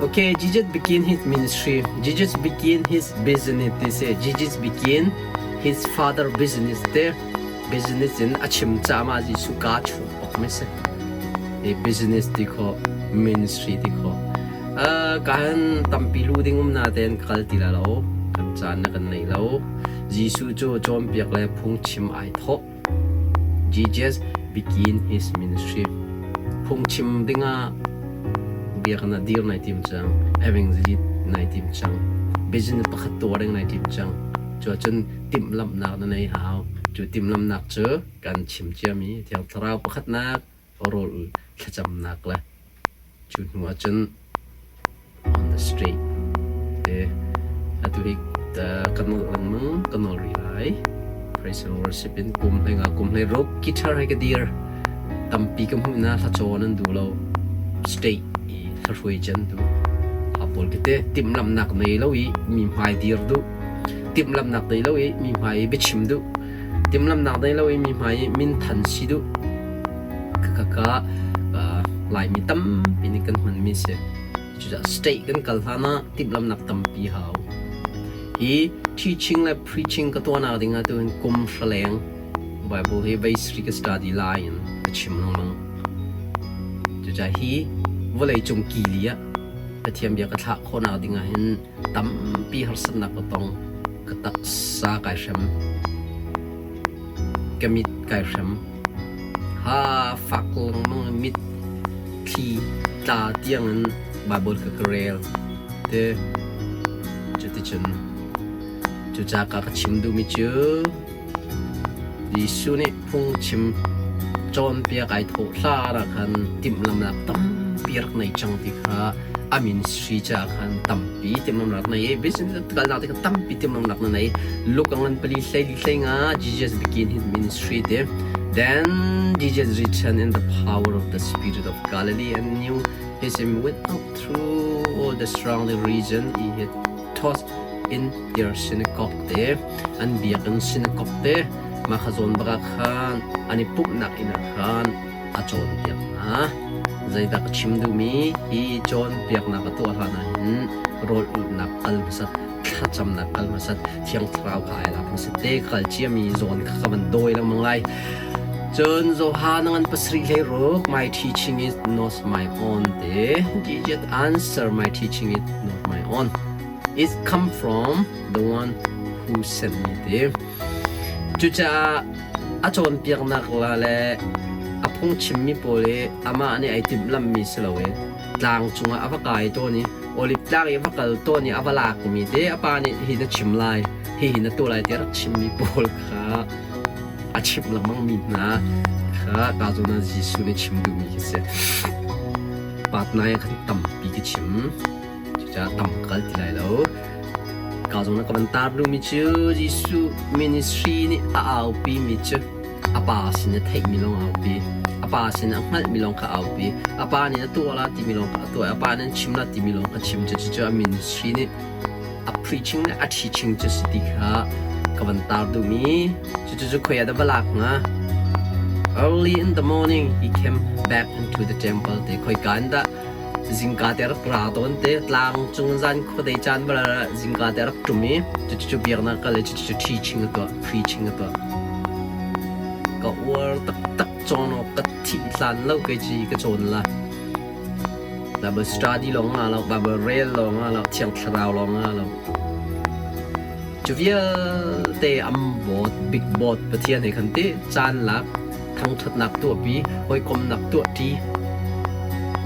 Okay, Jesus begin his ministry. Jesus begin his business ti si. Jesus begin his father business te business in a chim caah Jesuh ka chuak awk mi si. Hi business ti kho ministry ti kho. Kan tampi lu ding um na ten kal ti la lo. Kan caan na kan nei lo. Jesuh cu cawnpiak le phungchim ai thawh. Jesus begin his ministry. Phungchim dingah biakinn ah dir nai tim cang, evangelist nai tim cang, business pakhat tuah ding nai tim cang. Cu ahcun timhlamhnak na nei hau. Cu timhlamhnak cu kan chim ciami Thiang Thlarau pakhatnak rawl thlacamnak le cu hnu ahcun on the street te atu hi kan nolh lengmang ka nawl rih lai. Praise and worship in kum hlei nga kum hlei ruk guitar he ka dir. Tampi ka hmuh na hlacawn an duh lo. State i hlahruai can duh. Ha pawl khi te timhlamhnak nei lo i mi hmai dir duh. Timhlamhnak nei lo i mi hmai i biachim duh. Timhlamhnak nei lo i mi hmai i minthan si duh. Khakha Laimi tampi nih kan hmanmi si. Cucaah state kan kal hlan ah timhlamhnak tampi hau. Hi teaching le preaching ka tuahnak ding ah tuhin kum hra leng Bible hi vei sri ka study lai in ka chim lengmang. Cucaah hi vawlei cung kili ah Pathian bia ka thlah khawhnak ding ah hin tampi harsatnak ka tong. Ka taksa kai hrem. Ka mit kai hrem. Ha fak lengmang in mit thli tla tiangin Baibal kha ka rel. Te cuticun cucaah ka chim duhmi cu Jesuh nih phungchim cawnpiak ai thawh hlan ah khan timhlamhnak tampi rak nei cang ti kha a ministry caah khan tampi timhlamhnak nei i business kalnak ti kha tampi timhlamhnak na nei. Luke a ngan pali hlei li hlei nga Jesus begin his ministry ti. Then Jesus returned in the power of the Spirit of Galilee and knew his him went out through all the surrounding region he had taught in their synagogue te an biakinn synagogue te mah kha zawn bak ah khan an i pumhnak inn ah khan a cawnpiak hna. Zeidah ka chim duhmi hi cawnpiaknak a tuah hlan ah hin rawl ulhnak kal hmasat, thlacamnak kal hmasat, Thiang Thlarau kha ai lak hmasat te ka kal ciami zawn kha ka van dawi lengmang lai. Cun Johan ngan pasarih hlei ruk my teaching is not my own te Jesus answer my teaching is not my own. It come from the one who sent me te. Cucaah a cawnpiaknak la le a phungchimmi pawl i amah nih ai timhlamhmi si lo i tlang cungah a va kai tawn i Olive tlang i a va kal tawn i a va lakmi te a pa nih hi na chim lai hihi na tuah lai ti a rak chimmi pawl kha a chimh lengmangmi hna kha ka zawn ah Jesuh nih chim duhmi khi si. Patnai ah khan tampi ka chim. Cucaah tam ka kal ti lai lo. Ka zong na ka van tar duhmi cu Jesuh ministry nih a aupimi cu a pa sin a theihmi lawng a aupi. A pa sin a hngalhmi lawng kha a aupi. A pa nih a tuah la timi lawng kha a tuah. A pa nih an chim la timi lawng kha chim. Cucu a ministry nih a preaching le a teaching cu si ti kha ka van tar duhmi. Cucu cu khoi ah dah va lak hnga? Early in the morning he came back into the temple te khoi ka in dah Zingka te rak ra tawn te tlang cung zan khuadei caan bal ah zingka te rak ṭum i cucu biaknak kal i cucu teaching a tuah preaching a tuah. Ka uar taktak cawn awk ka thih hlan lo kei ci ka cawn la. Bible study lawng nga lo, Bible rel lawng nga lo, Thiang Thlarau lawng nga lo. Cu vialte am bawt, big bawt Pathian he khan ti caan lak thangṭhatnak tuahpi, hawikomnak tuahṭi,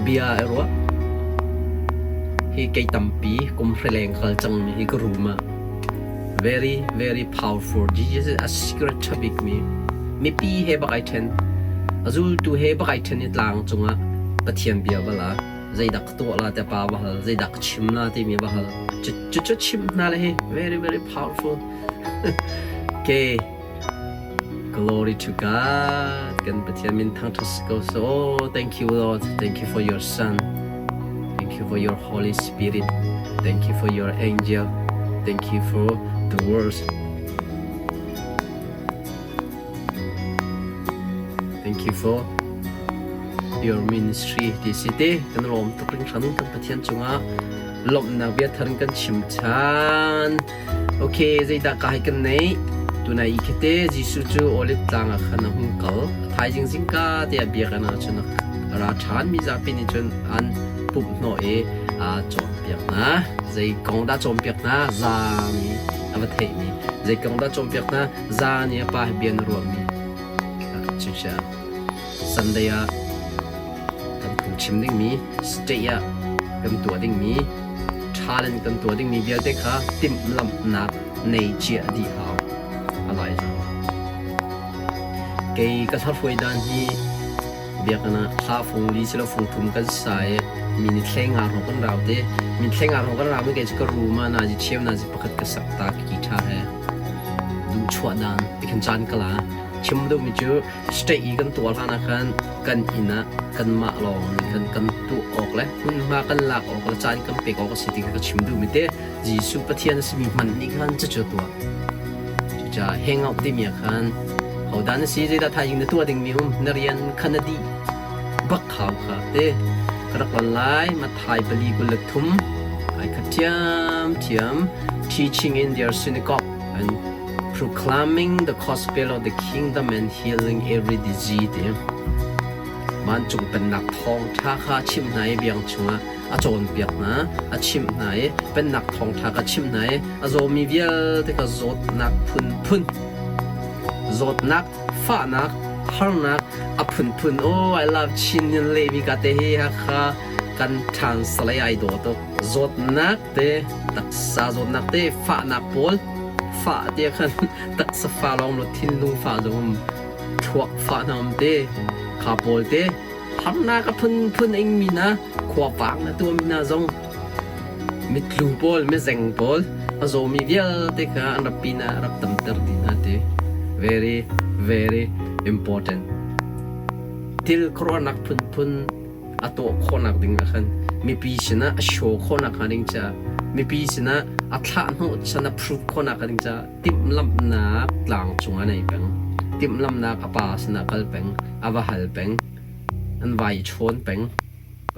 bia i ruah. Hi kei tampi kum hreleng kal cangmi hi ka room ah very very powerful Jesus is a secret ṭhabik mi mipi he bak ai ṭhen a zultu he bak ai ṭhen i tlang cungah Pathian bia bal ah zeidah ka tuah la te pa va hal zeidah ka chim la timi va hal cu cu chim hna le hi very very powerful okay Glory to God. Kan Pathian min thangṭhat si ko seh. Oh, thank you Lord. Thank you for your Son. Thank you for your Holy Spirit. Thank you for your angel. Thank you for the words. Thank you for your ministry ti si te. Kan lawm tuk hringhran kan Pathian cungah lawmhnak bia thar in kan chim than. Okay, zeidah ka hai kan nei? Tunai i khete Jesuh cu Olive tlang ah khan a hung kal. A thaizing zingka te ah biakinn ah cun a ra ṭhan. Mi zapi nih cun an pumh hnawh i aa cawnpiak hna. Zei kong dah cawnpiak hna? Zan i a va theihmi. Zei kong dah cawnpiak hna? Zan i a pa he bia na ruahmi. Cucaah Sunday ah kan phungchim dingmi, state ah kan tuah dingmi, talent kan tuah dingmi vialte kha timhlamhnak nei cia dih hau a lai zau. Kei ka hlarhuai dan hi biakinn ah hla fung li silo fung thum kan sa i mi ni thleng nga hrawng kan rau te. Mi thleng nga hrawng kan rau mi kei cu ka room ah nazi cheu nazi pakhat ka sak ta ki tha he duh chuah dan tikhan caan ka la. Chim duhmi cu state i kan tuah hlan ah khan kan inn ah kanmah lawng nih khan kan tuah awk le hmunhma kan lak awk le caan kan pek awk a si ti kha ka chim duhmi te. Jesuh Pathian a simi hmanh nih khan cucu a tuah. Cucaah hangout timi ah khan hodah na si, zeidah thaizing na tuah dingmi um, na rian kha na dih bak hau kha te. Ka rak lon lai, Matthai 23, ai khat ṭhiamṭhiam, teaching in their synagogue and proclaiming the gospel of the kingdom and healing every disease ti. Vancung pennak thawngṭha kha chimh hna i biang chungah a cawnpiak hna, a chimh hna i pennak thawngṭha kha chimh hna i a zawmi vialte kha zawtnak phunphun, zawtnak, fahnak, harnak a phunphun. Oh, I love Chin in lehmi ka te hi Hakha kan ṭhan salai ai dawh tuk. Zawtnak te, taksa zawtnak te, fahnak pawl, fah te khan taksa fa lawng lo thinlung fah zong um, thluak fah hna um te, kha pawl te, Harnak a phunphun a ingmi hna, khuavang a tuahmi hna zong mitlu pawl, mizeng pawl, a zawmi vialte kha an rak pinah a rak tamter dih hna ti. Very, very important. Thil khuaruahnak phunphun a tuah khawhnak ding ah khan mipi sinah a show khawhnak hnga ding caah mipi sinah a thlah hnawh chan a prove khawhnak hnga ding caah timhlamhnak tlang cungah an ei peng. Timhlamhnak a pa sinah kal peng, a va hal peng, an vai i chawn peng.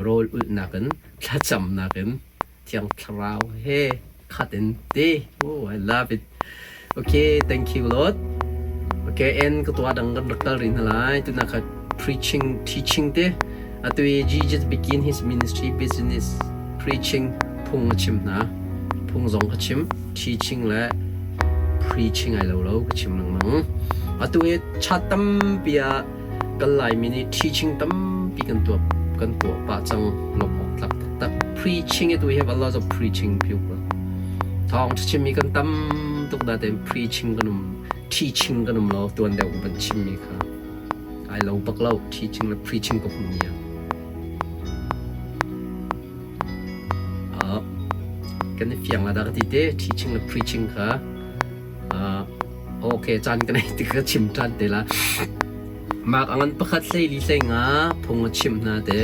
Rawl ulhnak in, thlacamnak in, Thiang Thlarau he khat in ti. Oh, I love it. Okay, thank you Lord. Okay, and ka tuah dang kan rak kal rih hna lai. Tuna kha preaching, teaching te. Atu i Jesus begin his ministry business preaching phung a chim hna. Phung zong ka chim. Teaching le preaching ai lo lo ka chim lengmang. Atu i chat tampi ah kan Laimi nih teaching tampi kan tuah pah cang lawmh awk tlak taktak. Preaching it we have a lot of preaching people. Thawng chimmi kan tam tuk da tein preaching kan um teaching kan um lo tuan deuh kan chimmi kha ai lo bak lo teaching le preaching ka hmu mi ah kan i fiang la dah ka ti te teaching le preaching kha okay caan ka nei ti ka chim ṭhan te la Mark angan pakhat hlei li hlei nga phung a chim hna te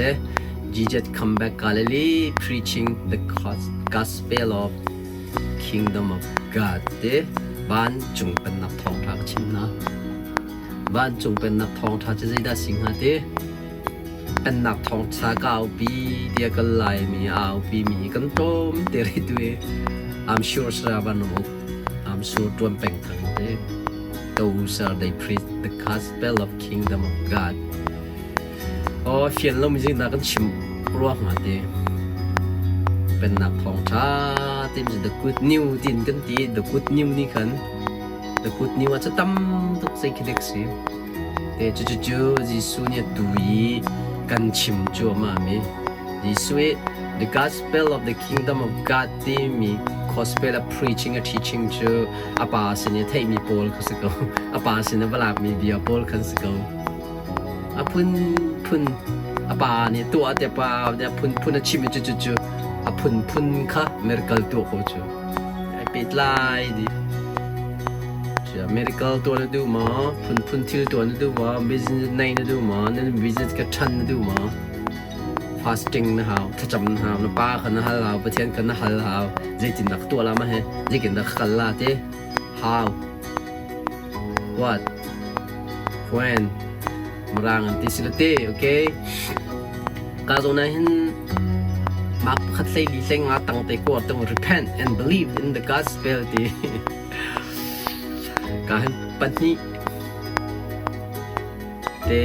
Jesus come back Galilee preaching the gospel of kingdom of God te vancung pennak thawngṭha ka chim hna vancung pennak thawngṭha cu zeidah si hnga te Pennak thawngṭha ka aupi tiah kan Laimi a aupi mi kan tlawm te rih tu i I'm sure sara van um uk I'm sure ṭuan peng thang te Those are they preach the gospel of kingdom of God. Oh, fian lo mi na kan chim rua hnga te. Pennak thawngṭha ti mi the good news tin kan ti the good news ni khan the good news ah cu tam tuk zei khi dek si. Te cucu Jesuh nih atu i kan chim cuahmahmi Jesuh i The Gospel of the Kingdom of God timi gospel a preaching a teaching cu a pa sin i theihmi pawl kha si ko. A pa sin a va lakmi bia pawl khan si ko. A phunphun a pa nih tuah te pa nih a phunphun a chim i cucu cu a phunphun kha miracle tuah ko cu. Ai pehtlai dih. Medical tuah na duh maw? Phunphun thil tuah na duh maw? Business nei na duh maw? Na business ka ṭhan na duh maw? Fasting na hau, thlacam na hau, na pa kha na hal hau, Pathian kha na hal hau. Zeitindah ka tuah la ma he? Zeitindah ka kal la ti? How? What? When? Mirang an ti si lo ti, okay? Ka zawn ah hin mark pakhat hlei li hlei nga tang te kuar tung repent and believe in the gospel ti ka hin pahnih te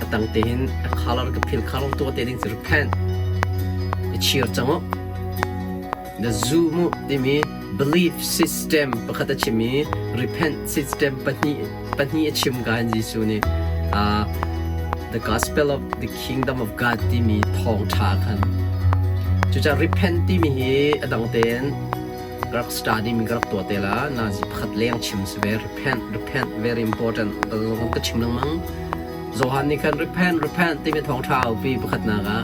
a tang te hin a color ka phil color tu te ding cu repent i chir cang u the zoom u timi belief system pakhat a chim i repent system pahnih pahnih a chim ka hin Jesuh nih the gospel of the kingdom of God timi thawngṭha khan cucaah repent timi hi a dang tein rak study mi ka rak tuah te la nazi pakhat leng chim si ve repent repent very important ka chim lengmang Johan nih khan repent repent timi thawngṭha aupi pakhatnak ah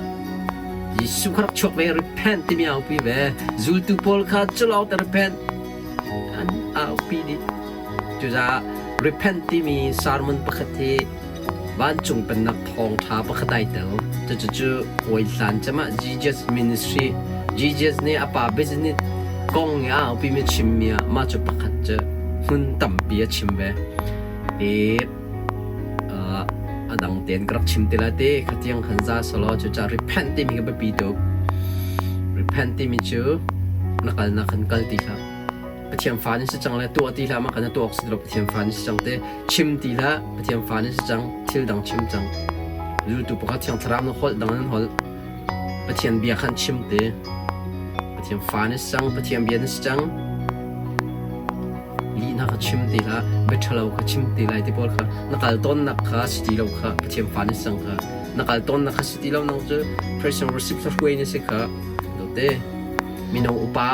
Jesuh kha rak chuak ve repent timi aupi ve zultu pawl kha culawng te repent an aupi dih Cucaah repent timi sermon pakhat hi vancung pennak thawngṭha pakhat ai tel. Cucu hawihlan cem ah Jesus ministry, Jesus nih a pa business kong i a aupimi chimmi ah mah cu pakhat cu hmun tampi a chim ve. I a dang tein ka rak chim te lai te khatiang khan za selaw cucaah repent timi ka biapi tuk. Repent timi cu na kalnak khan kal ti hlah. Pathian fa nan si cang le tuah ti hlah mah kan tuah awk si lo Pathian fa nan si cang te chim ti hlah Pathian fa nan si cang thil dang chim cang zultu pakhat thiang thlarau na holh dang nan holh Pathian bia khan chim te Pathian fa nan si cang Pathian bia nan si cang lihna kha chim ti hlah bia ṭhalo kha chim ti lai ti pawl kha na kal tawnnak kha si ti lo kha Pathian fa nan si cang kha na kal tawnnak kha si ti lo nang cu Christian worship hruai na si kha te mino upa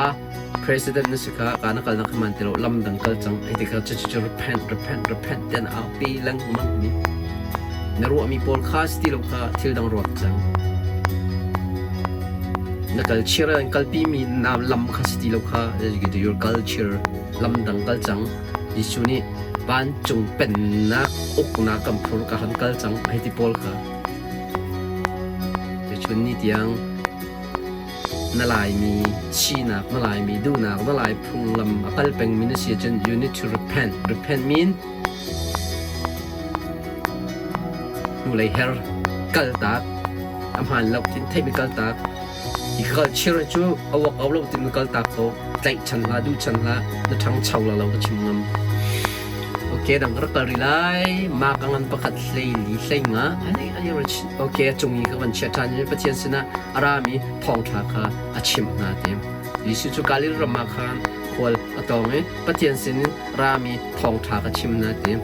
President na si kha ka na kal na kha man ti lo lam dang kal cang hei ti kha cu cu repent repent repent tian au pi lengmang mi na ruah mi pawl kha si ti lo kha thil dang ruat cang na culture an kalpi mi na lam kha si ti lo kha your culture lam dang kal cang Jesuh nih vancung pennak uknak kan phur ka han kal cang hei ti pawl kha tuchun ni tiang Na Laimi sinak, na Laimi duhnak, na Lai phunglam a kal pengmi na si ahcun you need to repent. Repent mean hnulei her, kaltak, a hmaan lo tin theihmi kaltak. Hi culture cu a work out lo tin kaltak ko. Tlaihchan hlah, duhchan hlah, na ṭhangcho la lo ka chim ngam. Okay, dang ka rak kal rih lai. Mah ka ngan pakhat hlei li hlei nga. Okay, a cung i ka van chiah ṭhan i Pathian sinah a rami thawngṭha kha a chimh hna ti. Jesuh cu Galil ram ah khan khual a tawng i Pathian sinin rami thawngṭha kha chim hna ti.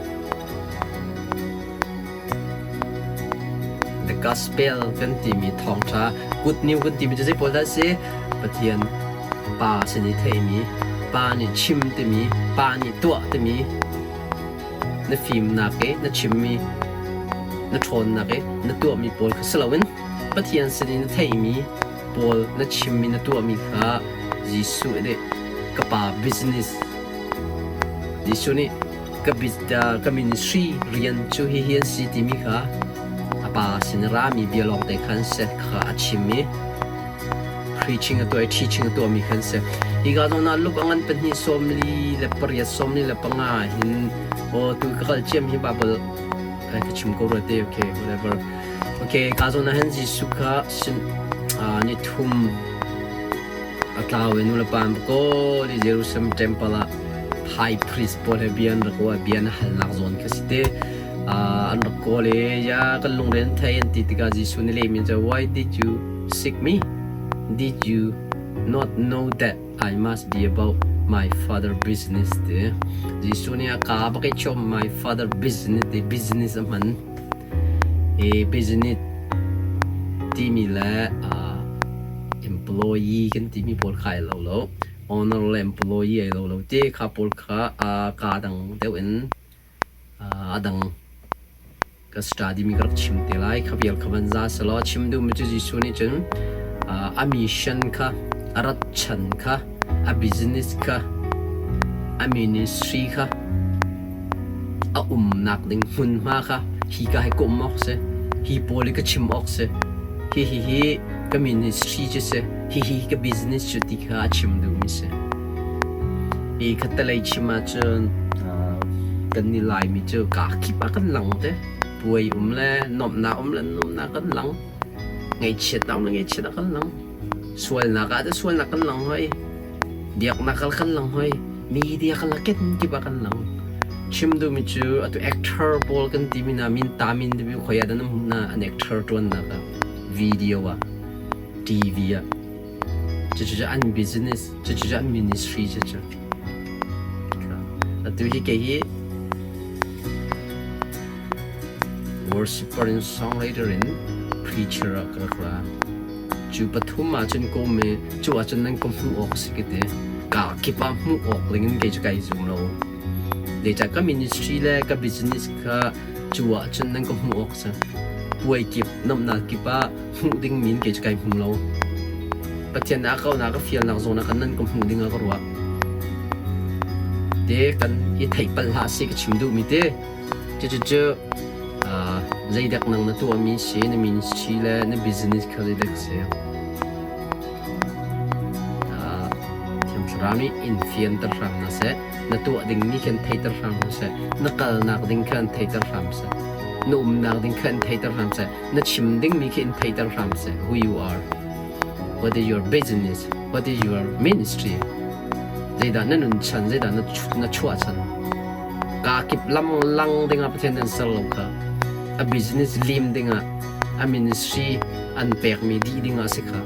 The Gospel kan timi thawngṭha, good news kan timi cu zei pawl dah a si? Pathian Pa sin i theimi, Pa nih chim timi, Pa nih tuah timi, na fimnak i na chimmi, na ṭhawnnak i na tuahmi pawl kha si loin Pathian sinin na theihmi pawl na chimmi na tuahmi kha Jesuh nih ka pa business Jesuh nih ka ka ministry rian cu hihi an si timi kha a pa sin rami bia lawngte khan si kha a chim i preaching a tuah i teaching a tuahmi khan si. Hi ka zawn ah Luke a ngan pahnih 48 45 hin aw tu ka kal ciam hi Bible ka chim ko rua te okay whatever okay ka zawn ah hin Jesuh kha sin ni thum a tlau i nu le pa an kawl i Jerusalem temple ah high priest pawl he bia an rak ruah bia an halnak zawn kha si te an rak kawl i ya kan lungre an thei an ti tikah Jesuh nih lehmi cu why did you seek me did you not know that I must be about my father business ti Jesuh nih a ka bak i chom my father business ti business a hman i business timi le employee kan timi pawl kha ai lo lo owner le employee ai lo lo ti kha pawl kha ka dang deuh in a dang ka study mi ka rak chim te lai kha vial kha van za selaw chim duh mi cu Jesuh nih cun a mission kha a rat chan kha a business kha a ministry kha a umnak ding hmunhma kha hi ka hi ka um awk si hi pawl hi ka chim awk si hi hi hi ka ministry cu si hi hi ka business cu ti kha a chim duhmi si hi khattelei chim ahcun kan ni Laimi cu kaa kip ah kan lang te puai um le nuamhnak um le nuamhnak kan lang. Ngaihchiatnak le ngaihchiatnak kan lang. Sualnak ah teh sualnak kan lang hoi. Biaknak ah kan lang hoi. Media kan lang kenkip ah kan lang. Chim duhmi cu atu actor pawl kan timi hna min ta min timi khoi ah dah nan hmuh hna an actor ṭuannak ah video ah TV ah cucu cu an business cucu cu an ministry cucu. Atu hi kei hi Worshiper in songwriter in preacher ah ka rak ra. Cu pathum ahcun kawm i cu ahcun nan ka hmuh awk a si ka ti. Kaa kip ah hmuh awk ding in kei cu kai zum lo. Zeicah ka ministry le ka business kha cu ahcun nan ka hmuh awk a si. Puai kip, nuamhnak kip ah hmuh ding min kei cu kai hmu lo. Pathian nih a kaunak a fialnak zawn ah khan nan ka hmuh ding ah ka ruah. Te kan i theih palh hlah sih ka chim duhmi te. Cucu zeidek nang na tuahmi si, na ministry le na business kha zeidek si. Thiang Thlarau nih in fianter hram hna seh, na tuah dingmi khan theiter hram hna seh, na kalnak ding khan theiter hram seh, na umnak ding khan theiter hram seh, na chim dingmi khi in theiter hram seh, who you are, what is your business, what is your ministry, zeidah na nun chan, zeidah na chuah chan. Kaa kip lam lang dingah Pathian an ser lo kha. A business lim dingah, a ministry an pekmi dih dingah a si kha.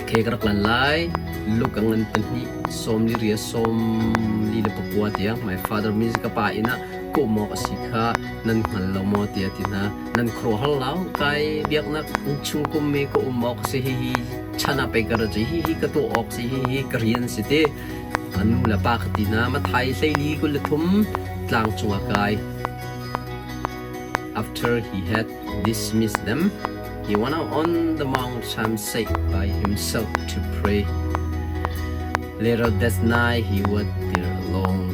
Ke ka rak lan lai. Luke a ngan pahnih 48 49 tiang my father means ka pa inn ah kawm awk a si kha nan hngal lo maw tiah ti hna. Nan khuaruahhar lo kai biaknak chung kum mi ka um awk a si hihi chan ah pei ka ra hi hi ka tuah awk si hihi ka rian si ti. A nu le pa ka ti hna Mathai hleili 23 tlang cungah kai. After he had dismissed them, he went out on the mountainside by himself to pray. Later that night he was there alone.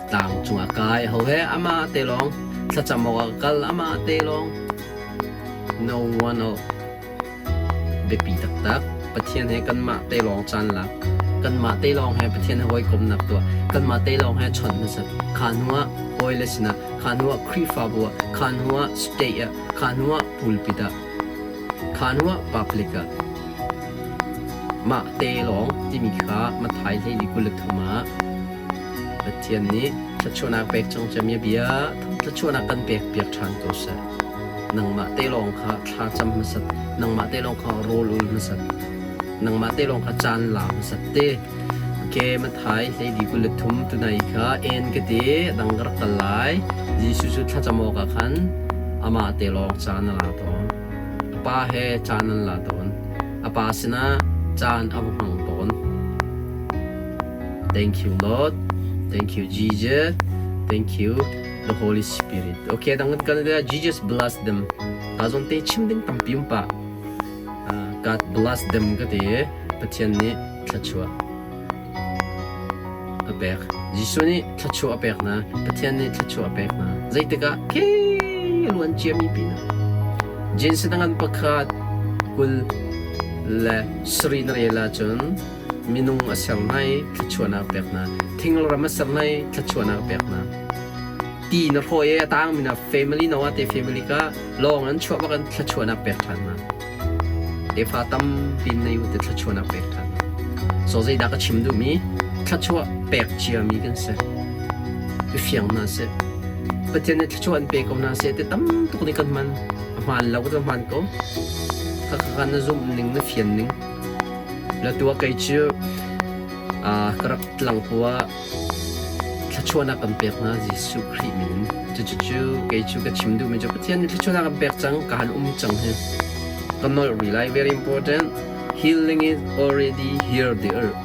Tlang cungah kai ho he amah te lawng thlacam awk ah kal amah te lawng. No one else. Biapi taktak. Pathian he kanmah te lawng caan lak. Kanmah te lawng he Pathian he hawikomhnak tuah. Kanmah te lawng he chawnh hmasat. Kha hnu ah hawile sinah, kha hnu ah Khrihfabu ah, kha hnu ah state ah, kha hnu ah pulpit ah, kha hnu ah public ah. Mah te lawng timi kha Matthai hleili 23 ah Pathian nih thluachuahnak pek cang ciami a bia thluachuahnak kan pek piak ṭhan ko seh. Nangmah te lawng kha thla cam hmasat, nangmah te lawng kha rawl ul hmasat, nangmah te lawng kha caan la hmasat te. Ke Mathai hleili 23 tunai kha en ka ti dang ka rak kal lai. Jesuh cu thlacam awkah khan amah te lawng caan a la tawn. A pa he caan an la tawn. A pa sinah caan a va hmang tawn. Thank you Lord. Thank you Jesus. Thank you the Holy Spirit. Okay, dang kan kan Jesus bless them. Ta zon te chim ding tampi um pa. God bless them ka ti Pathian nih thluachuah a pek. Jesuh nih thluachuah a pek hna. Pathian nih thluachuah a pek hna. Zeitikah ke luan ciami pi na. Jeans dangan pakhat 27 na rel ahcun minung a ser hna i thluachuahnak a pek hna. Thingram a ser hna i thluachuahnak a pek hna. Ti na hrawi i a tangmi na family no te family ka lawng an chuah bak in thluachuahnak pek ṭhan hna. Tefa tampi nei u te thluachuahnak pek ṭhan hna. So zeidah ka chim duhmi thluachuah pek ciami kan si. I fiang hna sih. Pathian nih thluachuah an pe ko hna seh ti tam tuk nih kan hman. A hmaan lo ka hmaan ko. Khakha na zumh ning na fian ning. La tua kei cu ka rak tlang ah thluachuahnak kan pek hna Jesuh Khrih min in. Cucu kei cu ka chim duhmi cu Pathian nih thluachuahnak kan pek cang, ka han um cang hi. Ka nolh rih lai, very important. Healing is already here the earth.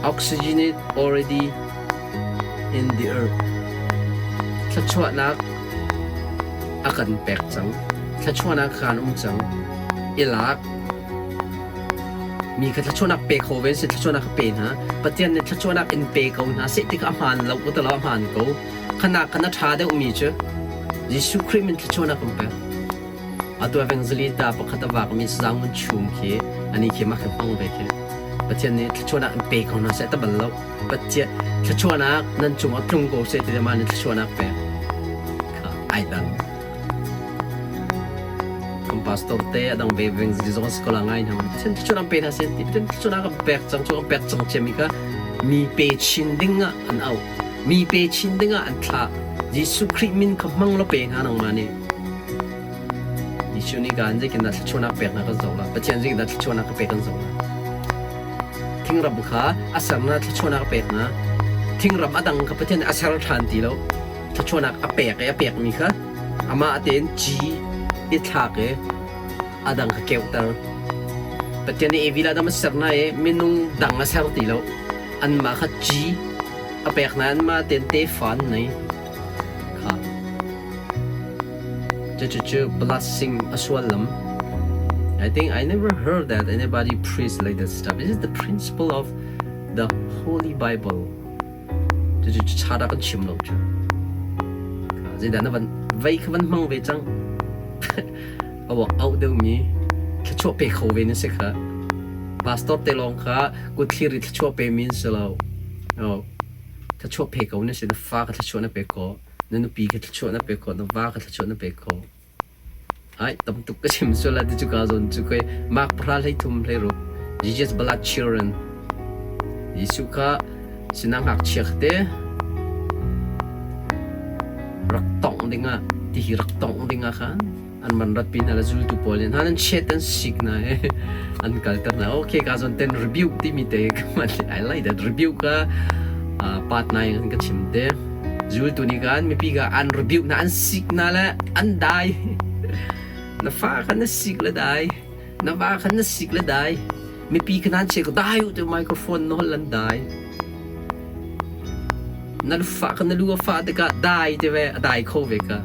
Oxygen is already in the earth. Thluachuahnak a kan pek cang. Thluachuahnak kan um cang. I lak. Mi kha thluachuahnak pe kho ve si thluachuahnak ka pe hna. Pathian nih thluachuahnak in pe ko hna seh ti kha a hmaan lo ko lo a hmaan ko. Khana khan a ṭha deuhmi cu Jesuh Khrih min thluachuahnak kan pek. Atu evangelista pakhat a vakmi Sazang Mun Chum khi ani khi mah khi hmang ve khi. Pathian nih thluachuahnak in pe ko hna seh ta bal lo. Pathian thluachuahnak nan cungah tlung ko seh ti mah nih thluachuahnak pek. Kha ai dang. pastor te a dang ve veng zong si ko la ngai hna. Pathian thluachuahnak pe hna seh ti Pathian thluachuahnak kan pek cang cu kan pek cang ciami kha mi pe chin ding ah an auh. Mi pe chin ding ah an thlah. Jesuh Khrih min kha hmang law pe hna nangmah nih. Jesuh nih kan zeitindah thluachuahnak pek hna kan zoh la. Pathian zeitindah thluachuahnak ka pek kan zoh la. Thingram kha a sernak thluachuahnak a pek hna. Thingram a dang kha Pathian nih a ser ṭhan ti lo. Thluachuahnak a pek i a pekmi kha amah tein ci i thlak i a dang kha keuhter. Pathian nih Evi le Adam a ser hna i minung dang a ser ti lo. Anmah kha ci a pek hna i anmah tein tefa an nei. Kha. Cucu blessing a suallam. I think I never heard that anybody preach like that stuff. This is the principle of the Holy Bible. Cucu cha dah kan chim lo cu. Zeidah na van vei kha van hmang ve cang. Awak auh deuhmi thluachuah pe kho ve na si kha. Pastor te lawng kha kut thlir i thluachuah pe mi an si lo. Oh. Thluachuah pe ko na si. Na fa kha thluachuah na pe ko. Na nupi kha thluachuah na pek khawh, na va kha thluachuah na pek khawh. Ai, tam tuk ka chim sual la ti cu ka zawn cu koi Mark 13:16 Jesus blood children Jesuh kha sinah ngakchia te rak tongh dingah ti hi rak tongh dingah khan an man rat pi hna le zultu pawl nih hna nan chet an sik hna i an kalter hna. Okay, ka zawn ten rebuke timi te I like that rebuke ka part 9 kan ka chim te. Zultu nih kan mipi ka an rebuke na an sik na le an dai. Na fa khan na sik le dai. Na va khan na sik le dai. Mipi khan an che ko dai u te microphone na hol an dai. Na fa kha na lu a fah tikah dai ti ve a dai kho ve ka.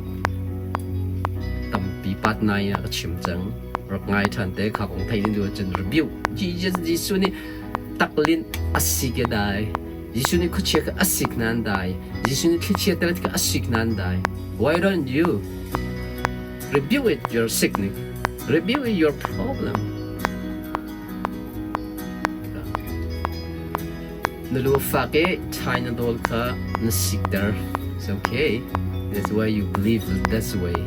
Tampi pat nai ah ka chim cang. Rak ngai ṭhan te kha kong thei din cun rebuke. Jesus Jesuh nih taklin a sik e dai. Jesuh nih khuachia kha a sik nan dai. Jesuh nih thlichia tel kha a sik nan dai. Why don't you rebuke it your sickness? Rebuke it your problem. Na lu a fak i China doll kha na sikter. It's okay. That's why you believe that's the way.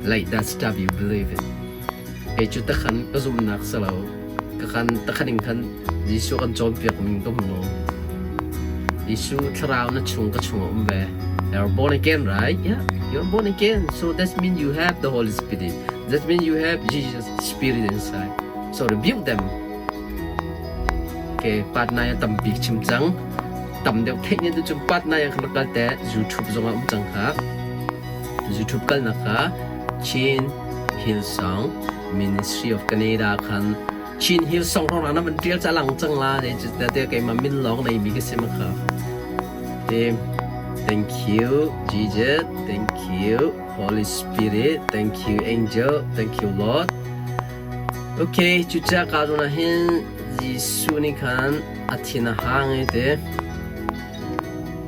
Like that stuff you believe it. Kei cu takhan ka zumhnak si lo. Ka kan takhan in khan Jesuh kan cawnpiak ning ka hmu. Jesuh thlarau na chung ka chung a um ve. You're born again, right? Yeah, you're born again. So that means you have the Holy Spirit. That means you have Jesus Spirit inside. So rebuke them. Ke patnai a tampi chim cang. Tam deuh theih ne tu patnai ah khan kal te YouTube zong ah um cang kha. YouTube kalnak kha Chin Hillsong Ministry of Canada khan Chin Hillsong rong na van tial cha lang cang la ne chu te keimah min lawng nei mi ka sim kha. Te thank you Jesus, thank you Holy Spirit, thank you Angel, thank you Lord. Okay, cucaah kaa zawn ah hin Jesuh nih khan a thin a hang i ti.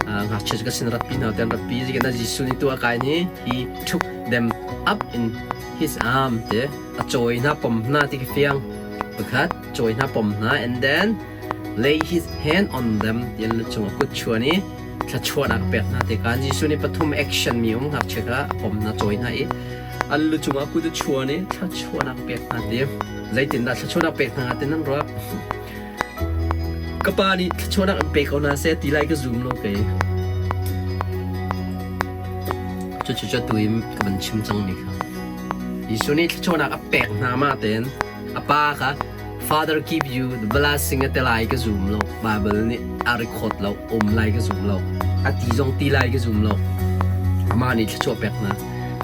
Ngakchia cu ka sin rat pi hna te an rat pi. Zeitindah Jesuh nih tuah kai ni he took them up in his arm ti. A cawi hna pom hna ti ka fiang. Pakhat cawi hna pom hna and then lay his hand on them ti an lu cung a kut chuan i thluachuahnak a pek hna ti kan Jesuh nih pathum action mi um ngakchia kha a pom hna cawi hna i an lu cungah kut a chuan i thluachuahnak pek hna ti zeitindah thluachuahnak pek hna ti nan ruah ka pa nih thluachuahnak an pe ko hna seh ti lai ka zum lo kei cucu cu tu in ka van chim cang mi kha Jesuh nih thluachuahnak a pek hna ma tein a pa kha Father give you the blessing a te lai ka zum lo Bible nih a record lo um lai ka zum lo a ti zong ti lai ka zum lo amah nih thluachuah pek hna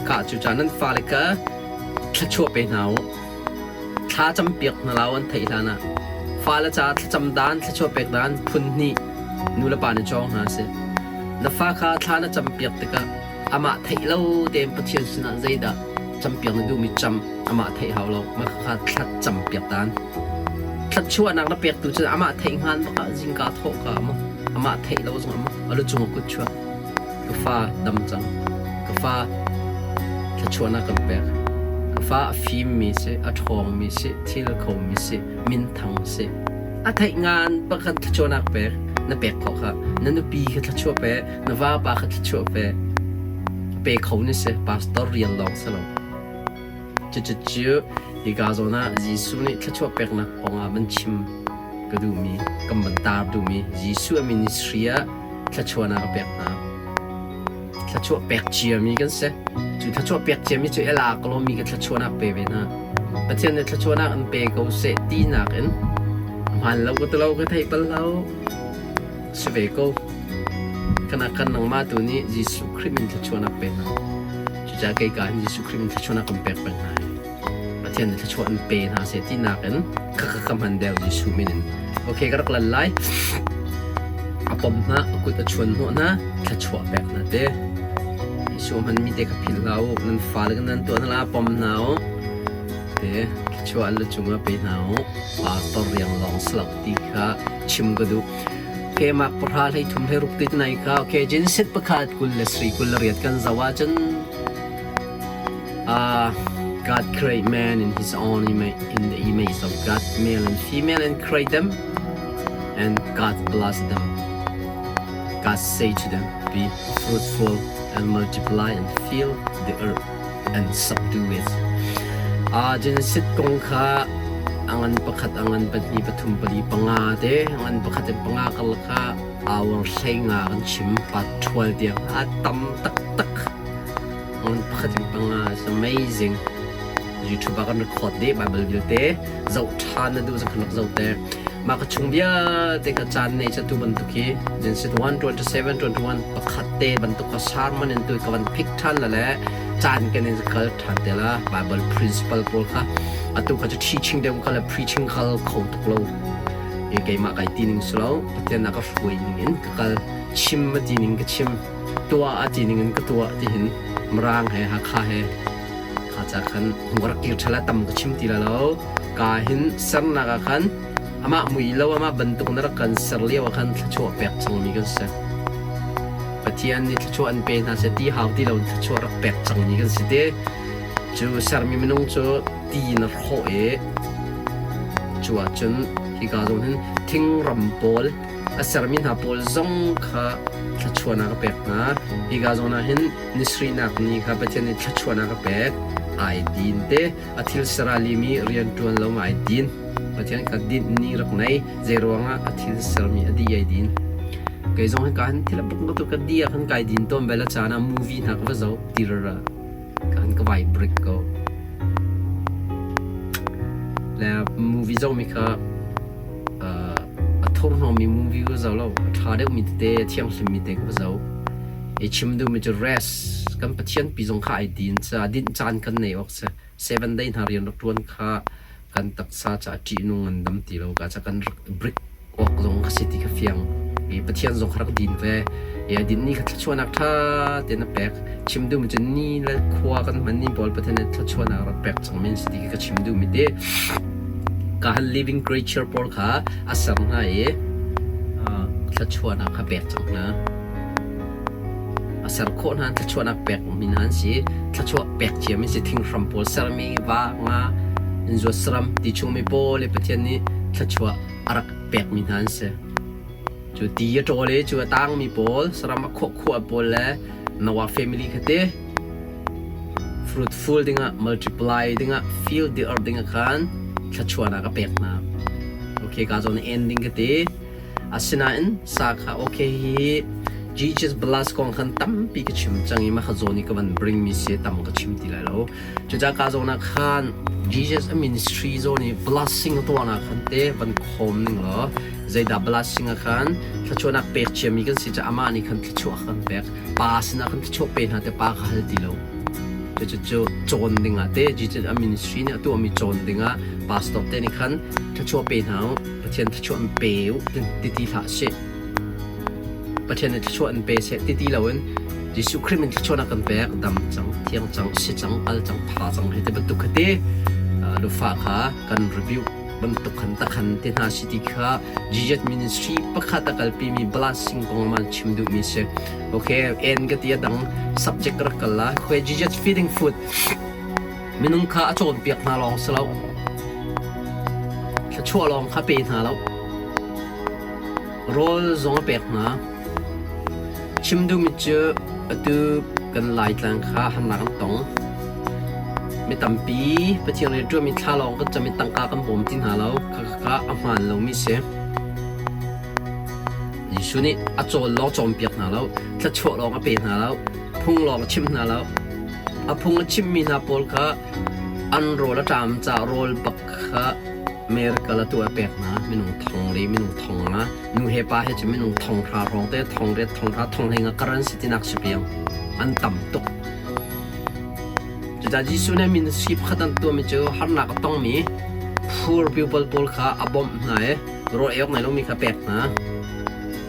Ka cucaah nan fale kha thluachuah pe hna u. Thla campiak hna lo an theih hlanah fale caah thlacam dan, thluachuah pek dan phun hnih nu le pa nih cawng hna sih. Na fa kha thla na campiak tikah amah theih lo tein Pathian sinah zeidah campiak na duhmi cam amah theih hau lo. Mah kha thla campiak dan. Thluachuahnak na pek tu cu amah theih hngan bak ah zingka thawh ka maw amah theih lo zong ah maw a lu cung a kut chuak. Ka fa dam cang. Ka fa thluachuahnak kan pek. Ka fa a fimmi si, a ṭhawngmi si, thil khomi si, minthang si. A theih ngan pakhat thluachuahnak pek na pek khawh kha. Na nupi kha thluachuah pe, na vapa kha thluachuah pe. Pe kho ni si, pastor rian lawng si lo. Cucu hika zawn ah Jesuh nih thluachuah peknak kongah van chim ka duhmi, kan van tar duhmi Jesuh a ministry ah thluachuahnak a pek hna. Thluachuah pek ciami kan si. Cu thluachuah pek ciami cu ela kalomi ka thluachuahnak pe ve hna. Pathian nih thluachuahnak an pe ko seh tinak in hmaan lo ka ti lo ka theih bal lo. Si ve ko. Kana kan nangmah tu nih Jesuh Khrih min thluachuahnak pe hna. Cucaah kei ka hin Jesuh Khrih min thluachuahnak kan pek peng hna. Pathian nih thluachuah an pe hna seh tinak in ka ka ka hman deuh Jesuh min in. Okay, ka rak lan lai. A pom hna, a kut a chuan hnawh hna, thluachuah pek hna te. Jesuh hmanmi te kha philh hlah u. Nan fale kan nan tuah hna la, pom hna u. Te, thluachuah an lu cungah pe hna u. Pastor riang lawng si lo ti kha chim ka duh. Okay, mak pahra hlei thum hlei ruk ti nai kha okay Genesis pakhat 27 28 kan zoh ahcun God create man in his own image in the image of God male and female and create them and God bless them God say to them be fruitful and multiply and fill the earth and subdue it. Genesis kong kha a ngan pakhat, a ngan pahnih, pathum, pali, panga te, a ngan pakhat in panga karlak kha hour hleinga kan chim, part 12 tiang a tam taktak. Ngan pakhat in panga is amazing. YouTube ah kan record dih Bible vialte zoh ṭhan na duh zakhan rak zoh te. Mah ka chung vialte ka caan nei ca tu bantuk hi Genesis 1 27 21 pakhat te bantuk ka sermon in tu ka van pick ṭhan la le caan kan in kal ṭhan te la Bible principle pawl kha atu kha cu teaching deuh kha le preaching kal kho tuk lo i keimah kai ti ning si lo Pathian a ka hruai ning in ka kal chim a ti ning ka chim tuah a ti ning in ka tuah ti hin Mirang he Hakha he kha ca khan hung rak kir ṭhal tam ka chim ti la lo ka hin sernak ah khan amah mui lo amah bantuk na rak kan ser lio ah khan thluachuah pek cangmi kan si Pathian nih thluachuah an pe hna seh ti hau ti lo thluachuah rak pek cangmi kan si te cu sermi minung cu ti na hrawh i cu ahcun hika zawn hin thingram pawl a sermi hna pawl zong kha thluachuahnak a pek hna hika zawn ah hin nisrinak ni kha Pathian nih thluachuahnak a pek ai din te a thil seralimi rian ṭuan lo ai din Pathian kha dinh ni rak nei zei ruangah a thil sermi a dih ai din kei zong hi ka han thil a buk tu ka di ah khan kai din tawn bel a caan ah movie hna ka va zoh tirara ka han ka vai break ko le movie zoh mi kha a thurhnawmmi movie ka zoh lo a ṭha deuhmi tete a thianghlimmi te ka zoh i chim duhmi cu rest kan Pathian pi zong kha ai din ca dinh caan kan nei awk si seven day hna rian rak ṭuan kha kan taksa ca ṭihnung ngandam ti lo ka ca kan rak break awk zong ka si ti kha fiang i Pathian zong kha rak din ve i a din ni kha thluachuahnak ṭha tein a pek chim duhmi cu ni le khua kan hman ni pawl Pathian nih thluachuahnak rak pek cang men si ti ka chim duhmi te ka han living creature pawl kha a ser hna i thluachuahnak kha pek cang hna a ser khawh hna thluachuahnak pek mi hna an si thluachuah pek ciami si thinghram pawl sermi va nga in zuat saram ti chungmi pawl le Pathian nih thluachuah a rak pekmi hna an si cu ti a ṭawl i cu a tangmi pawl saram a khuah pawl le Noah family kha te fruitful dingah multiply dingah fill the earth dingah khan thluachuahnak a pek hna okay ka zawn ending ka ti Asinain sa kha okay hi Jesus bless kong khan tampi ka chim cang i mah kha zawn i ka van bring mi si tam ka chim ti lai lo. Cucaah ka zawn ah khan Jesus a ministry zawn i blessing a tuahnak khan te van khawm ning law zeidah blessing ah khan thluachuahnak pek ciami kan si caah amah nih khan thluachuah kan pek pa sinah khan thluachuah pe hna te pa kha hal ti lo. Cucu cawn dingah te Jesus a ministry nih a tuahmi cawn dingah pastor te nih khan thluachuah pe hna u Pathian thluachuah an pe u ti ti hlah sih. Pathian nih thluachuah an pe seh ti ti loin Jesuh Khrih min thluachuahnak kan pek dam cang, thiang cang, si cang, al cang, pha cang hei ti bantuk kha ti lufa kha kan review bantuk khan takhan te hna si ti kha Jesus ministry pakhat a kalpimi blessing kong man chim duhmi si. Okay, en ka ti a dang subject rak kal la. Okay, Jesus feeding food. Minung kha a cawnpiak hna lawng si lo. Thluachuah lawng kha pe hna lo. Rawl zong a pek hna. Chim duhmi cu atu kan Laitlang kha harnak an tong. Mi tampi Pathian rianṭuanmi thla lawng kan cam i tangka kan bawm ti hna lo. Khakha a hmaan lomi si. Jesuh nih a cawl lawng cawnpiak hna lo, thluachuah lawng a pe hna lo, phung lawng a chimh hna lo. A phung a chimhmi hna pawl kha an rawl a ṭam caah rawl bak kha miracle a tuah a pek hna. Minung thong li, minung thong nga, nu he pa he cu minung thong hra hrawng te, thong riat, thong hra, thong hlei nga kar an si tinak si piang. An tam tuk. Cucaah Jesuh nih ministry pakhat an tuahmi cu harnak a tongmi poor people pawl kha a bawmh hna i rawl ei awk nei lomi kha pek hna.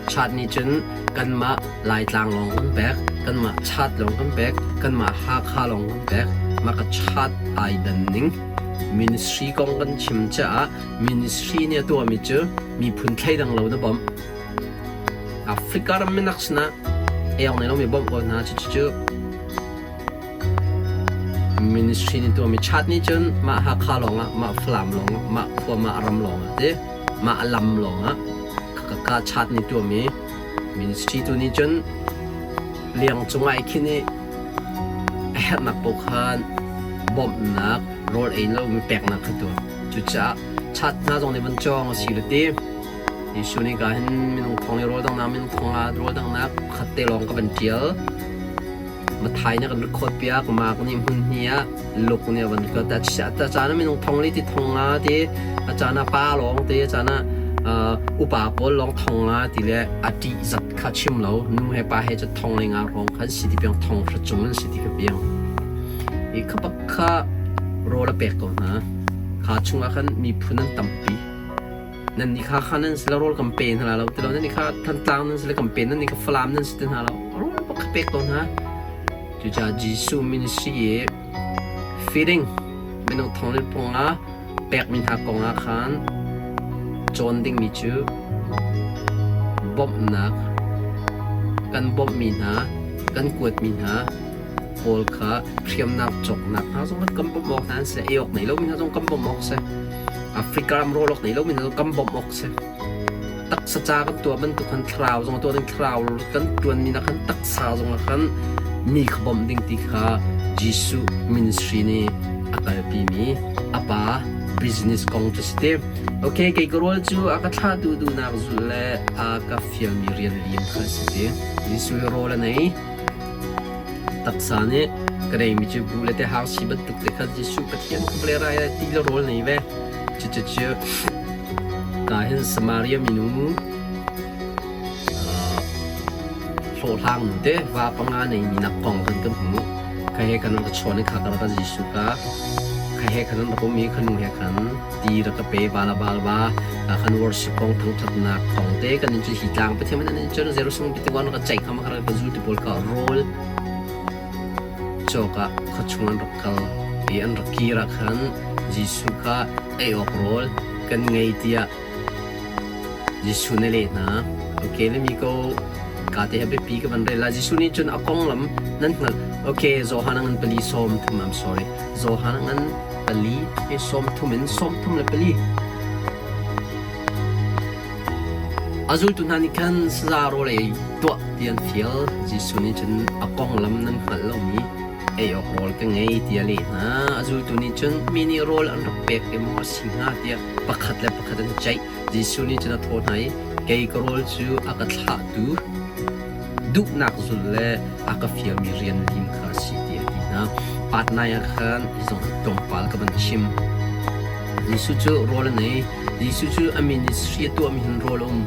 Chat nih cun kanmah Laitlang lawng kan pek, kanmah Chat lawng kan pek, kanmah Hakha lawng kan pek. Mah ka chat ai dan ning. Ministry kong kan chim caah ministry nih a tuahmi cu miphun thleidang lo na bawmh. Africa ram minak sinah ei awk nei lomi bawmh ko hna. Cucu Ministry nih tuahmi chat nih cun mah Hakha lawngah, mah Falam lawngah, mah khua, mah ram lawngah ti, mah lam lawngah ka chat nih tuahmi ministry tu nih cun liang cungah i khin i a herhnak paoh khan bawmhnak rawl ei lomi peknak kha tuah. Cucaah chat hna zong nih van cawng a si le ti. Jesuh nih ka hin minung thong i rawl dangnak minung thong ah rawl dangnak pakhat te lawng ka van ṭial. Mathai nih a kan record piak, Mark nih hmun hnih ah, Luke nih a van record. A caan ah minung thong li ti thong nga ti, a caan ah pa lawng ti, a caan ah upa pawl lawng thong nga ti le a ṭih zat kha chim lo. Nu he pa he cu thong le nga hrawng khan si ti piang thong hra cung an si ti kha piang. I kha bak kha rawl a pek ko hna. Kha chungah khan miphun an tampi. Nan nih kha kha nan si lo rawl kan pe hna lo ti lo nan nih kha Thantlang nan si le kan pe nan nih kha Falam nan si ti hna lo rawl bak kha pek ko hna. Cucaah Jesuh ministry i feeding minung thong le pong ah pekmi hna kong ah khan cawn dingmi cu bawmhnak kan bawmhmi hna kan kuatmi hna pawl kha hriamnak cawknak hna zong kan bawmh awk hna an si ei awk nei lomi hna zong kan bawmh awk si. Africa ram rawl awk nei lomi hna zong kan bawmh awk si. Taksa ca kan tuah bantuk khan thlarau zong tuah ding thlarau kan tuanmi nak khan taksa zong ah khan mi kha bawmh ding ti kha Jesuh ministry nih a kalpimi a pa business kong cu si te. Okay, kei ka rawl cu a ka thlahtu duhnak zulh le a ka fialmi rian lim kha si te. Jesuh hi rawl a nei. Taksa nih ka neimi cu buh le tehang si bantuk te kha Jesuh Pathian ka vawlei rai ah ti le rawl nei ve. Cucu ka hin Samaria minu hlawhhlang nu te va panga neimi nak kong kan kan hmuh. Kha he khan ka chawn i kha ka rak Jesuh ka kha he khan rak um i kha nu he khan ti rak ka pe bala bal ba kan worship kong thangthatnak kong te kan in cu hi tlang Pathian man in cun Jerusalem ti wan ka ceih kham ka zul ti pawl ka rawl cawk ah khuachung an rak kal i an rak kir ah khan Jesuh kha ei awk rawl kan ngei tiah Jesuh nih a leh hna. Okay, le mi ko ka te biapi ka van rel la. Jesuh nih cun a konglam nan hngalh. Okay, Johan a ngan pali sawm thum I'm sorry. Johan a ngan pali i sawm thum in sawm thum le pali. A zultu hna nih khan saza rawl ei tuah ti an fial. Jesuh nih cun a konglam nan hngalh lomi ei awk rawl ka ngei tiah a leh hna. A zultu nih cun mi nih rawl an rak pek i maw a si hnga tiah pakhat le pakhat an i ceih. Jesuh nih cun a thawh hna i, Kei ka rawl cu a ka thlahtu duhnak zulh le a ka fialmi rian lim kha a si tiah a ti hna. Patnai ah khan hi zong tlawmpal ka van chim. Jesuh cu rawl an ei. Jesuh cu a ministry a tuahmi hin rawl a um.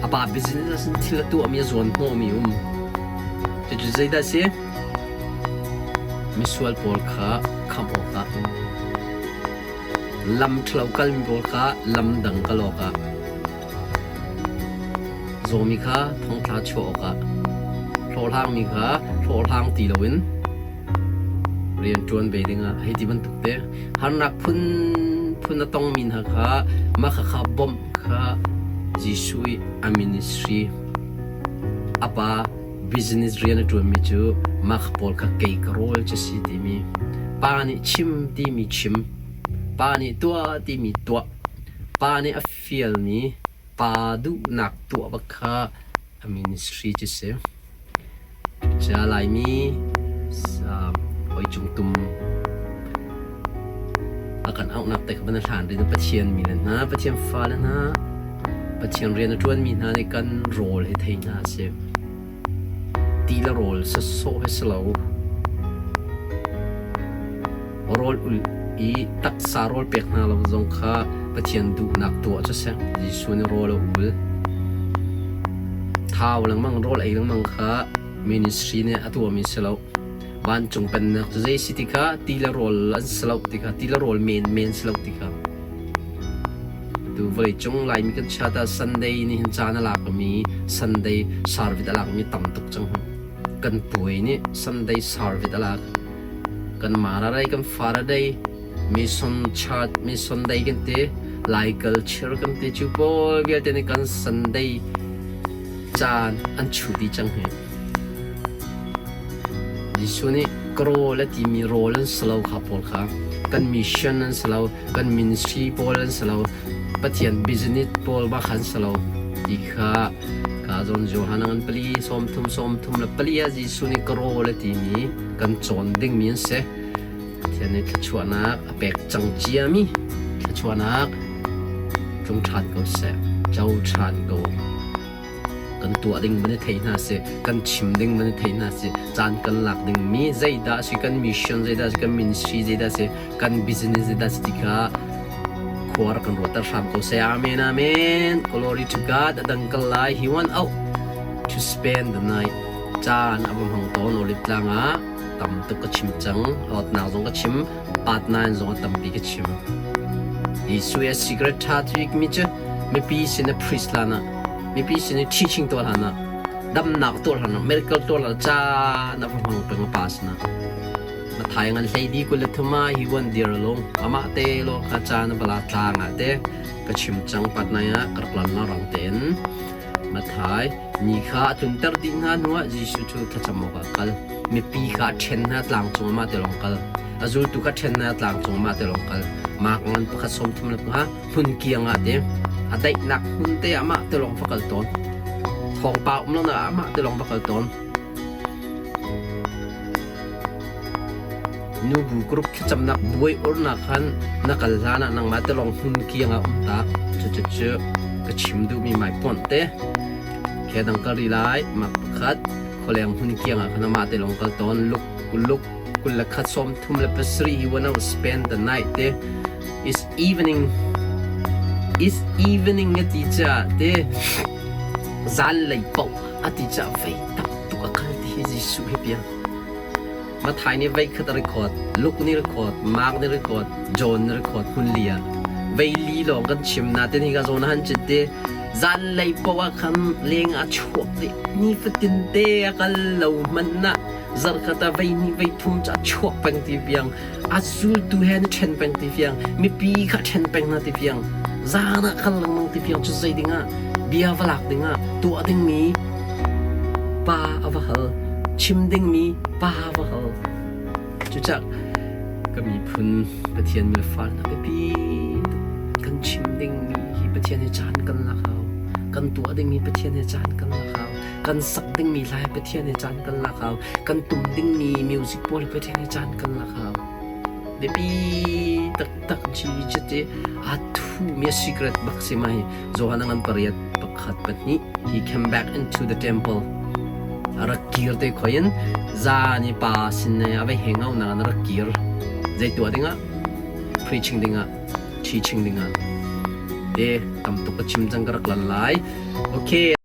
A pa business in thil a tuahmi a zuan hnawhmi um. Cucu zeidah a si? Misual pawl kha khamh awkah lam ṭhalo kalmi pawl kha lam dang kal awkah zawmi kha thongthla chuah awkah hlawhhlangmi kha hlawhhlang ti loin rian ṭuan ve dingah hei ti bantuk te harnak phunphun a tongmi hna kha mah khakha bawmh kha Jesuh i a ministry a pa business rian a ṭuanmi cu mah kha pawl kha kei ka rawl cu si timi pa nih chim timi chim pa nih tuah timi tuah pa nih a fialmi pa duhnak tuah bak kha a ministry cu si. Ca Laimi hawi cung tum. kan auhnak te kha van hlan rin Pathian mi le hna, Pathian fale hna, Pathian rian a ṭuanmi hna nih kan rawl hi thei hna sih. Ti le rawl sawsawh hi si lo. Rawl ulh i taksa rawl pek hna lo zong kha Pathian duhnak tuah cu si. Jesuh nih rawl a ul. Thau lengmang rawl ei lengmang kha ministry nih a tuahmi si lo. Vancung pennak cu zei si ti kha ti le rawl an si lo ti kha ti le rawl menmen si lo ti kha. Atu vawleicung Laimi kan chiat ah Sunday nih hin caan a lakmi Sunday service a lakmi tam tuk cang. Kan puai nih Sunday service a lak. Kan Mara kan Faraday, Mission Church, Mission Day kan ti, Lai culture kan ti cu pawl vialte nih kan Sunday caan an chuh dih cang hi. Jesuh nih ka rawl a timi rawl an si lo kha pawl kha kan mission an si lo, kan ministry pawl an si lo, Pathian business pawl bak an si lo ti kha ka zawn Johan an pali sawmthum sawmthum le pali ah Jesuh nih ka rawl a timi kan cawn dingmi an si. Pathian nih thluachuahnak a pek cang ciami thluachuahnak tlung ṭhan ko seh, co ṭhan ko. Kan tuah ding van i thei hna sih, kan chim ding van i thei hna sih, caan kan lak ding mi zeidah a si, kan mission zeidah a si, kan ministry zeidah a si, kan business zeidah a si ti kha khua rak kan ruahter hram ko seh. Amen, amen. Glory to God. A dang kal lai. He went out to spend the night. Caan a va hmang tawn Olive tlang ah tam tuk ka chim cang. Awtnak zong ka chim, part 9 zong a tampi ka chim. Jesuh a secret ṭha mi cu mipi sin a priest lan ah mipi sin i teaching tuah hlan ah damnak tuah hlan ah miracle tuah hlan ah caan a va hmang peng a pa sinah Mathai ngan hlei di kul le thum ah hi wan dir lung amah te lo kha caan a bala tlang ah te ka chim cang pat nai ah ka rak lan la rang tein Mathai ni kha a tlunter dih hna hnuah Jesuh cu thlacam awkah a kal mipi kha a ṭhen hna tlang cung amah te lawng kal a zultu kha ṭhen hna tlang cung amah te lawng kal mak ngan pakhat sawm thum le panga hmun kiang ah te a daihnak hmun te ah amah te lawng va kal tawn thawngpa um lo nak ah amah te lawng va kal tawn nubu group thlacamnak buai urnak khan na kal hlan ah nangmah te lawng hmun kiang ah um ta cu cu ka chim duhmi mai pawnh te ke dang kal ri lai mak pakhat khualeng hmun kiang ah khan amah te lawng kal tawn luk luk 21 37 he wanna spend the night te is evening is evening a ti caah te zanlei paoh a ti caah vei tam tuk a kal ti hi Jesuh hi piang Mathai nih vei khat a record Luke nih record Mark nih record John nih record hmun li ah vei li lawng kan chim natin hi ka zawn han cit te zanlei paoh ah khan leng ah chuak dih nifatin te a kal lo hmanh nah zarhkhat ah vei hnih vei thum cu a chuak peng ti piang a zultu he an ṭhen peng ti fiang mipi kha ṭhen peng hna ti fiang zan ah kal lengmang ti fiang cu zei dingah bia va lak dingah tuah dingmi pa a va hal chim dingmi pa a va hal cucak ka miphun Pathian milfal hna biapi kan chim dingmi hi Pathian he caan kan lak hau kan tuah dingmi Pathian he caan kan lak hau kan sak dingmi hla hi Pathian he caan kan lak hau kan tum dingmi music pawl hi Pathian he caan kan lak hau biapi taktak ji te a thu mi secret bak si mai Johan ngan pariat pakhat pahnih he came back into the temple rak kir te khoin zan i pa sin ne ave hengau na na rak kir zei tua dingah preaching dingah teaching dingah te tam tuk ka chim cang ka rak lan lai Okay.